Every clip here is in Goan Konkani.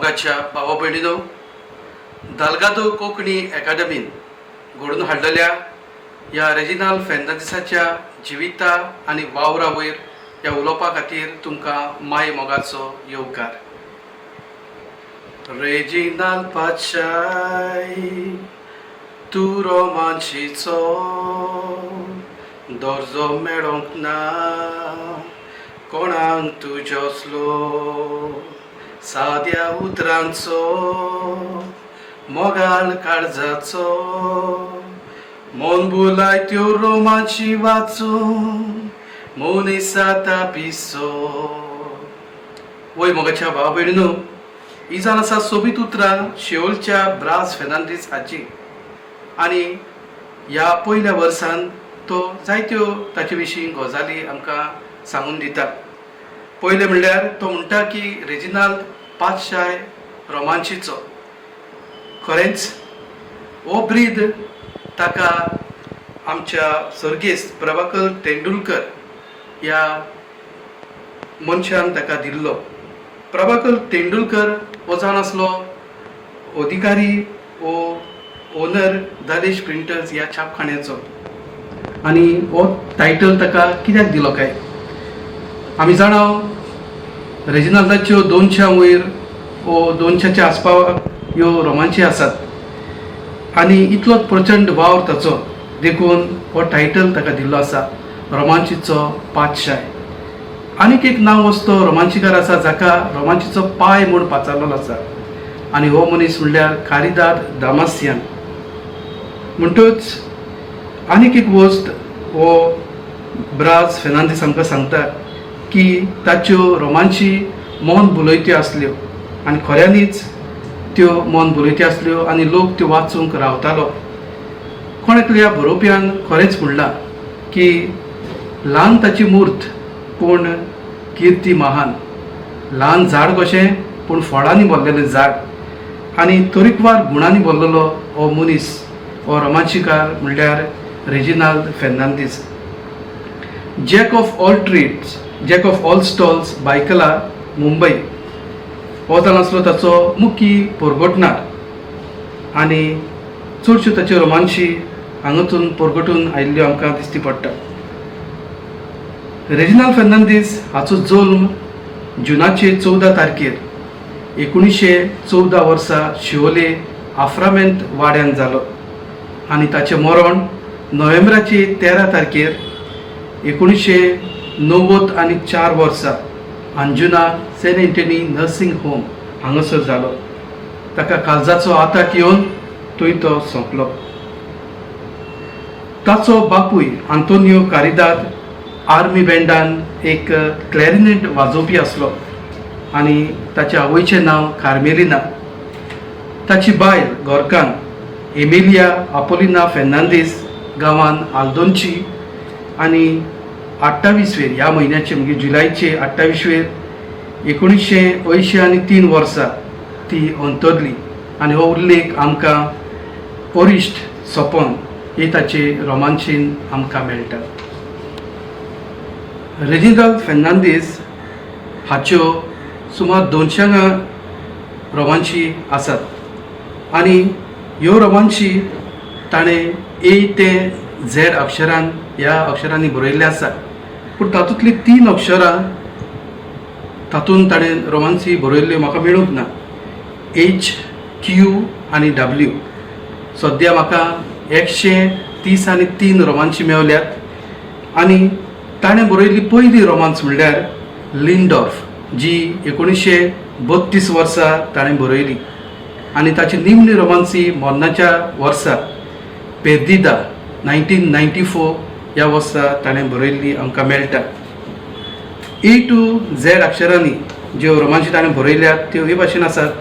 मोगाच्या भावा भयणीनो, दाल्गादो कोंकणी एकाडमीन घडोवन हाडलेल्या ह्या रेजिनाल्द फेर्नांदीसाच्या जिविता आनी वावरा वयर ह्या उलोवपा खातीर तुमकां माय मोगाचो येवकार. रेजिनाल्द पातशाय, तूं रोमांशीचो दर्जो मेळोंक ना कोणाक तुजोसलो, साद्या उतरांचो मोगाळ काळजाचो, मन बुलाय त्यो रोमांशी वाचून मनीस जाता पिसो. वय मोगाच्या भाव भयणीनो, ही जावन आसा सोबीत उतरां शिवोलच्या ब्रास फेर्नांदीस हाची आनी ह्या पयल्या वर्सान तो जायत्यो ताचे विशीं गजाली आमकां सांगून दिता. पयलें म्हणल्यार तो म्हणटा की रेजिनाल्द पातशाय रोमांशीचो. खरेंच हो ब्रीद ताका आमच्या सर्गेस्त प्रभाकर तेंडुलकर ह्या मनशान ताका दिल्लो. प्रभाकर तेंडुलकर हो जावन आसलो अधिकारी वो ओनर दालेश प्रिंटर्स ह्या छापखान्याचो. आनी हो टायटल ताका कित्याक दिलो काय? आमी जाणा, रेजिनाल्दाच्यो 200 वयर वो 200च्या आसपाव ह्यो रोमांशी आसात आनी इतलो प्रचंड वावर ताचो, देखून हो टायटल ताका दिल्लो आसा, रोमांशीचो पातशाय. आनीक एक नांव वस्तो रोमांशीकार आसा जाका रोमांशीचो पाय म्हूण पाचारलेलो आसा आनी हो मनीस म्हणल्यार कारिदाद दामासियान. म्हणटच आनीक एक वस्त हो ब्राज फेर्नांदीस आमकां सांगता की ताच्यो रोमांशी मन भुलयत्यो आसल्यो आनी खऱ्यांनीच त्यो मन भुलयत्यो आसल्यो आनी लोक त्यो वाचूंक रावतालो. कोण एकल्या बरोवप्यान खरेंच म्हणलां की ल्हान ताची मूर्त पूण किर्ती महान, ल्हान झाड कशें पूण फळांनी भरलेलें झाड आनी तरेकवार गुणांनी भरलेलो हो मनीस, हो रोमांशीकार म्हणल्यार Reginald Fernandes. Jack of all trades, jack of all stalls, Byculla, Mumbai हो जावन आसलो ताचो मुखी परगटणार आनी चडश्यो ताच्यो रोमांशी हांगासून परगटून आयिल्ल्यो आमकां दिश्टी पडटा. रेजिनाल्द फेर्नांदीस हाचो जल्म जुनाचे 14 तारखेर 1914 वर्सा शिवोले आफ्रामेंत वाड्यान जालो आनी ताचें मरण नोव्हेंबराचे 13 तारखेर 1994 वर्सा Anjuna Saint Anthony nursing home हांगासर जालो. ताका काळजाचो आताक येवन थंय तो सोंपलो. ताचो बापूय आंतोनियो कारिदाद आर्मी बँडान एक क्लॅरिनेट वाजोवपी आसलो आनी ताच्या आवयचें नांव कार्मेलिना. ताची बायल गोरकान एमिलिया आपोलिना फेर्नांदीस गांवान आल्दोनची आनी 28वेर ह्या म्हयन्याचे म्हणजे जुलयचे 28वेर 1983 वर्सा ती अंतरली आनी हो उल्लेख आमकां ओरिश्ट सोपन हे ताचे रोमांशीन आमकां मेळटा. रेजिनाल्द फेर्नांदीस हाच्यो सुमार 200 रोमांशी आसात आनी ह्यो रोमांशी ताणें ए ते झेड अक्षरान ह्या अक्षरांनी बरयल्ले आसा, पूण तातूंतलीं तीन अक्षरां तातूंत ताणें रोमांसी बरयल्ल्यो म्हाका मेळूंक ना, एच, क्यू आनी डब्ल्यू. सद्या म्हाका 133 रोमांशी मेवल्यात आनी ताणें बरयल्ली पयली रोमांस म्हणल्यार लिंडॉर्फ, जी 1932 वर्सा ताणें बरयली आनी ताची निमणी रोमांसी मरणाच्या वर्सा पेर्दिदा 1994 ह्या वर्सा ताणें बरयल्ली आमकां मेळटा. ए टू झेड अक्षरांनी ज्यो रोमांशी ताणें बरयल्यात त्यो हे भाशेन आसात: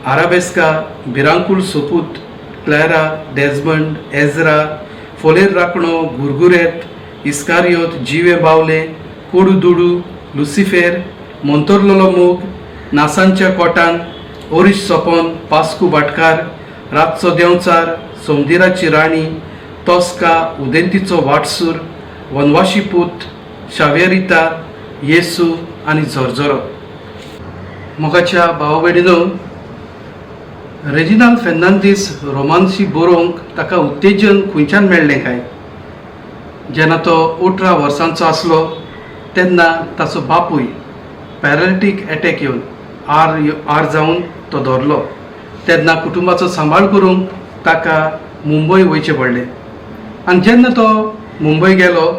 आराबेस्का, भिरांकूळ सोपूत, क्लॅरा, डेजमंड, एजरा, फोलेर राखणो, गुरगुरेत, इस्कारियोत, जिवे बावले, कोडू दुडू, लुसिफेर, मोंतरलोलो मोग, नासांच्या कोटान, ओरीश सोपन, पास्कू भाटकार, रातचो देंवचार, सोमदिराची राणी, तोस्का, उदेंतीचो वाटसूर, वनवाशी पूत, शावेरिता, येसू आनी झरझरो. मोगाच्या भावा भयणीनो. रेजिनाल्ड फेर्नांदीस रोमांसी बरोवंक ताका उत्तेजन खंयच्यान मेळ्ळें काय? जेन्ना तो 18 वर्सांचो आसलो तेन्ना ताचो बापूय पॅरालिटीक एटॅक येवन आर आर जावन तो धरलो. तेन्ना कुटुंबाचो सांबाळ करूंक ताका मुंबय वयचें पडलें आनी जेन्ना तो मुंबय गेलो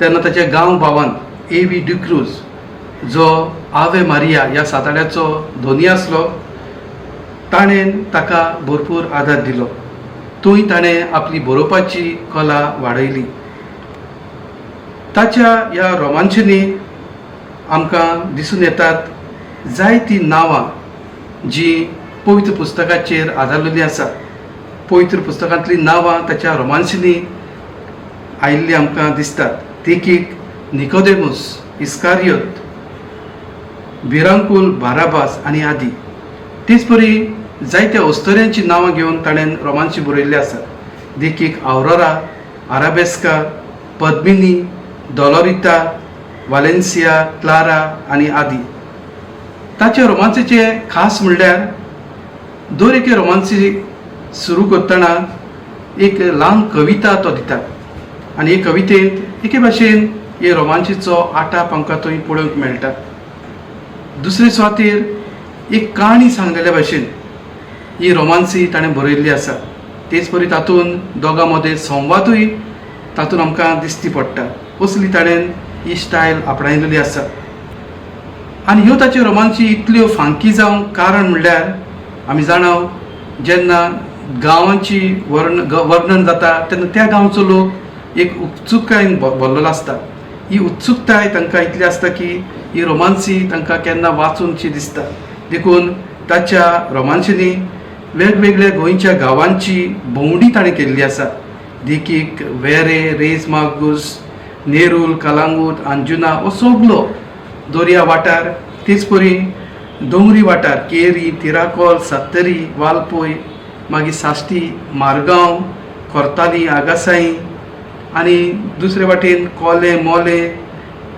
तेन्ना ताच्या गांव भावान ए वी डिक्रूज, जो आवे मारिया ह्या साताळ्याचो धोनी आसलो, ताणें ताका भरपूर आदार दिलो. थंय ताणें आपली बरोवपाची कला वाडयली. ताच्या ह्या रोमांचींनी आमकां दिसून येतात जायतीं नांवां जीं पवित्र पुस्तकाचेर आदारलेलीं आसा. पवित्र पुस्तकांतलीं नांवां ताच्या रोमांसींनी आयिल्लीं आमकां दिसतात. देखीक निकोदेमूस, इस्कारियोत, भिरांकूल बाराबास आनी आदी. तेच परी जायत्या अस्तोऱ्यांचीं नांवां घेवन ताणें रोमांशी बरयल्ली आसात. देखीक आवरोरा, आराबेस्का, पद्मिनी, डॉलोरिता, वालेन्सिया, क्लारा आनी आदी. ताच्या रोमांसीचे खास म्हणल्यार दर एके रोमांसी सुरू करतना एक ल्हान कविता तो दिता आनी हे कवितेंत एके भाशेन हे रोमांचीचो आटाप आमकां थंय पळोवंक मेळटा. दुसरे सुवातेर एक काणी सांगलेल्या भाशेन ही रोमांसी ताणें बरयल्ली आसा. तेच परी तातूंत दोगां मदें संवादूय तातूंत आमकां दिश्टी पडटा. असली ताणें ही स्टायल आपणायलेली आसा. आनी ह्यो ताच्यो रोमांची इतल्यो फांकी जावंक कारण म्हणल्यार आमी जाणा, जेन्ना गांवांची वर्णन जाता तेन्ना त्या गांवचो लोक एक उत्सुकतायेन भरलेलो आसता. ही उत्सुकताय तांकां इतली आसता की ही रोमांसी तांकां केन्ना वाचूनशी दिसता. देखून ताच्या रोमांसींनी वेगवेगळ्या गोंयच्या गांवांची भोंवडी ताणें केल्ली आसा. देखीक वेरें, रेज मागूस, नेरूल, कलांगूट, अंजुना हो सगलो दर्या वाठार, तेच परी दोंगरी वाठार केरी, तिराकोल, सत्तरी, वालपोय, मागीर साश्टी, मारगांव, कोर्ताली, आगासाई आनी दुसरे वाटेन कोलें, मोलें,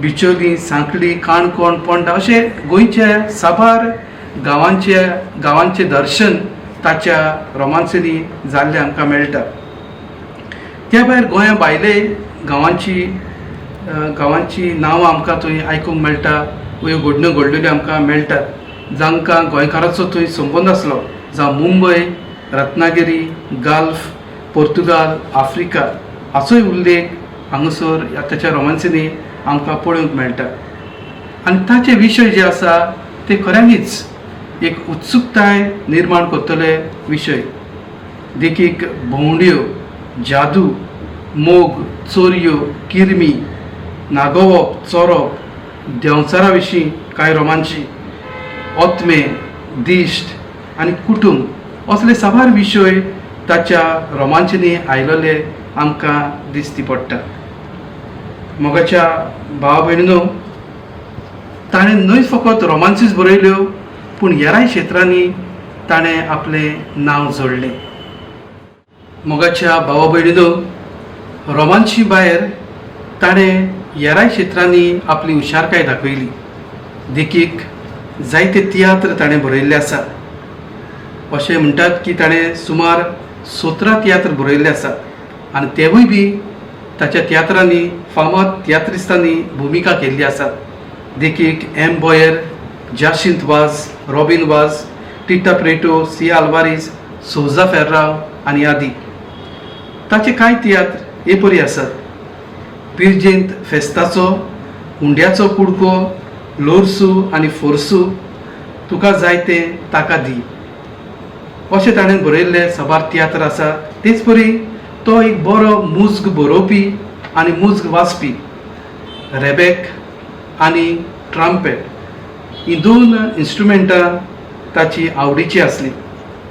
बिचोली, सांखळी, काणकोण, पोंडा अशे गोंयच्या साबार गांवांचें दर्शन ताच्या रोमांसींनी जाल्लें आमकां मेळटा. त्या भायर गोंया भायले गांवांची नांवां आमकां थंय आयकूंक मेळटा, ह्यो घडण्यो घडलेल्यो आमकां मेळटात, जांकां गोंयकाराचो थंय संबंद आसलो, जावं मुंबय, रत्नागिरी, गाल्फ, पोर्तुगाल, आफ्रिका हाचोय उल्लेख हांगासर ताच्या रोमांसींनी आमकां पळोवंक मेळटा. आनी ताचे विशय जे आसा ते खऱ्यांनीच एक उत्सुकताय निर्माण करतले विशय. देखीक भोंवड्यो, जादू, मोग, चोरयो, किरमी, नागोवप, चोरप, देंवचारा विशीं कांय रोमांची, ओतमे, दिश्ट आनी कुटूंब असले साबार विशय ताच्या रोमांचींनी आयलेले आमकां दिश्टी पडटा. मोगाच्या भाव भयणीनो, ताणें न्हय फकत रोमांसीस बरयल्यो पूण हेराय क्षेत्रांनी ताणें आपलें नांव जोडलें. मोगाच्या भावा भयणीनो, रोमांशी भायर ताणें हेराय क्षेत्रांनी आपली हुशारकाय दाखयली. देखीक जायते तियात्र ताणें बरयल्ले आसात. अशें म्हणटात की ताणें सुमार 17 तियात्र बरयल्ले आसात आनी तेवूय बी ताच्या तियात्रांनी फामाद तियात्रिस्तांनी भुमिका केल्ली आसात. देखीक M Boyer, Jacinto Vaz, Robin Vaz, Tita Preto, C Alvares, Souza Ferrao आनी आदी. ताचे कांय तियात्र हे परी आसात: पिरजेंत फेस्ताचो, हुंड्याचो कुडको, लोरसू आनी फोर्सू, तुका जाय तें ताका दी, अशें ताणें बरयल्ले साबार तियात्र आसात. तेच परी तो एक बरो मुज्ग बरोवपी आनी मुज्ग वाचपी. रेबेक आनी ट्राम्पेट ही दोन इन्स्ट्रुमेंटां ताची आवडीची आसली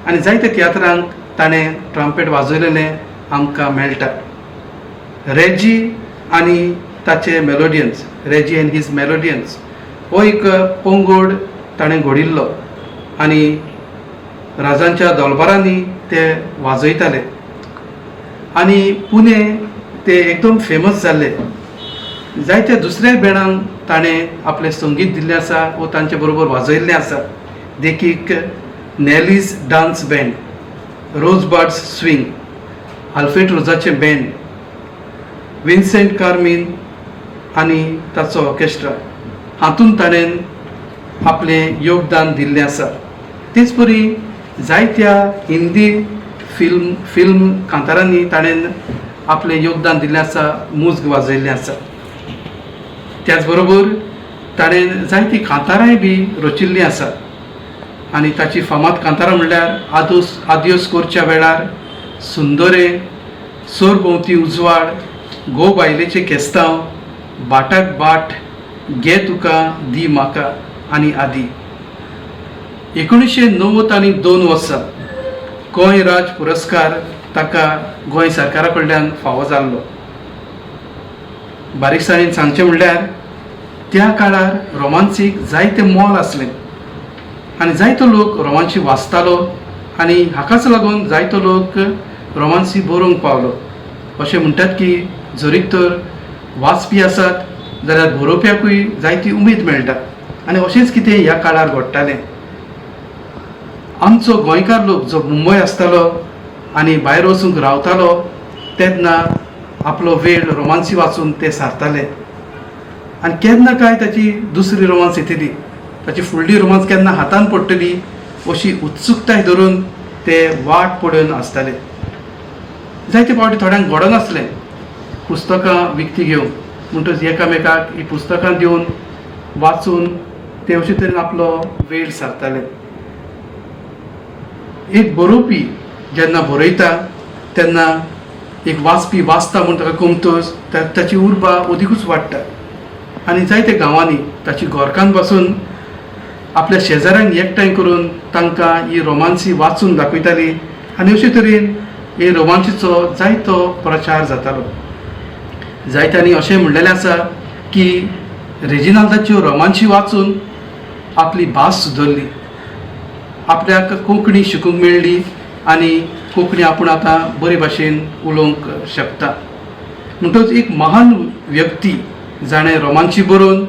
आनी जायत्या तियात्रांक ताणें ट्राम्पेट वाजयलेलें आमकां मेळटा. रेजी आनी ताचे मेलोडियन्स, रेजी एंड his मेलोडियन्स हो एक पंगड ताणें घडयिल्लो आनी राजांच्या दरबारांनी ते वाजयताले आनी पुणे ते एकदम फेमस जाल्ले. जायत्या दुसऱ्या बँडांक ताणें आपलें संगीत दिल्लें आसा वो तांचे बरोबर वाजयल्लें आसा. देखीक Nelly's dance band, Rosebuds swing, Alfred रोजाचें बँड, विन्सेंट कार्मीन आनी ताचो ऑर्केस्ट्रा हातूंत ताणें आपलें योगदान दिल्लें आसा. तेच परी जायत्या हिंदी फिल्म कांतारांनी ताणें आपलें योगदान दिल्लें आसा, मुज्ग वाजयल्लें आसा. त्याच बरोबर ताणें जायतीं कांतारांय बी रचिल्लीं आसात आनी ताची फामाद कांतारां म्हणल्यार आदोस आदियोस कोरच्या वेळार, सुंदरे, सरभोंवती उजवाड, घोव बायलेचें केस्तांव, बाटाक बाट, घे तुका दी म्हाका आनी आदी. 1992 वर्सा गोंय राज पुरस्कार ताका गोंय सरकारा कडल्यान फावो जाल्लो. बारीकसाणेन सांगचें म्हणल्यार त्या काळार रोमांसीक जायतें मोल आसलें आनी जायतो लोक रोमांशी वाचतालो आनी हाकाच लागून जायतो लोक रोमांसी बरोवंक पावलो. अशें म्हणटात की जरी तर वाचपी आसात जाल्यार बरोवप्याकूय जायती उमेद मेळटा आनी अशेंच कितें ह्या काळार घडटालें. आमचो गोंयकार लोक जो मुंबय आसतालो आनी भायर वचूंक रावतालो तेन्ना आपलो वेळ रोमांसी वाचून ते सारताले आनी केन्ना काय ताची दुसरी रोमांस येतली, ताची फुडली रोमांस केन्ना हातान पडटली अशी उत्सुकताय धरून ते वाट पळोवन आसताले. जायते फावटी थोड्यांक घडनासलें पुस्तकां विकती घेवंक, म्हणटच एकामेकाक ही पुस्तकां दिवन वाचून ते अशे तरेन आपलो वेळ सारताले. एक बरोवपी जेन्ना बरयता तेन्ना एक वाचपी वाचता म्हूण ताका कमतोच ताची उर्बा अदिकूच वाडटा आनी जायत्या गांवांनी ताची घरकान्न पासून आपल्या शेजाऱ्यांक एकठांय करून तांकां ही रोमांसी वाचून दाखयताली आनी अशे तरेन हे रोमांसीचो जायतो प्रचार जातालो. जायत्यांनी अशें म्हणलेलें आसा की रेजिनाल्दाच्यो रोमांशी वाचून आपली भास सुदरली, आपल्याक कोंकणी शिकूंक मेळ्ळी आनी कोंकणी आपूण आतां बरे भाशेन उलोवंक शकता. म्हणटच एक महान व्यक्ती जाणें रोमांशी बरोवन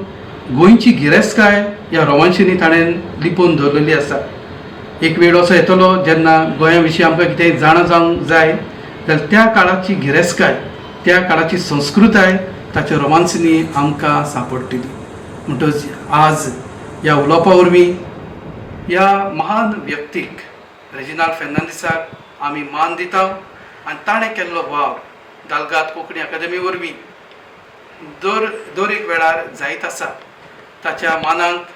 गोंयची गिरेस्तकाय ह्या रोमांशींनी ताणें लिपोवन दवरलेली आसा. एक वेळ असो येतलो जेन्ना गोंया विशीं आमकां कितेंय जाणा जावंक जाय जाल्यार त्या काळाची गिरेस्तकाय, त्या काळाची संस्कृताय ताच्या रोमांसींनी आमकां सांपडटली. म्हणटच आज ह्या उलोवपा वरवीं ह्या महान व्यक्तीक रेजिनाल्ड फेर्नांडीसाक आमी मान दिता आनी ताणें केल्लो वावर दाल्गाद कोंकणी अकादमी वरवीं दर एक वेळार जायत आसा. ताच्या मानाक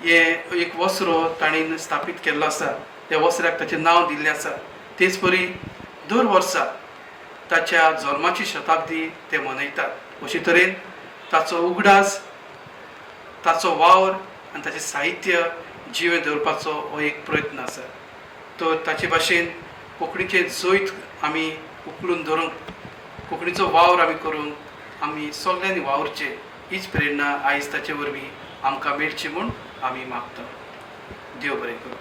हें एक वसरो ताणें स्थापीत केल्लो आसा, त्या वसऱ्याक ताचें नांव दिल्लें आसा. तेच परी दर वर्सा ताच्या जल्माची शताब्दी ते मनयतात. अशे तरेन ताचो उगडास, ताचो वावर आनी ताचें साहित्य जिवें दवरपाचो हो एक प्रयत्न आसा. तर ताचे भाशेन कोंकणीचें जैत आमी उखलून धरूंक, कोंकणीचो वावर आमी करूंक आमी सगल्यांनी वावुरचें हीच प्रेरणा आयज ताचे वरवीं आमकां मेळची म्हूण आमी मागता. देव बरें करूं.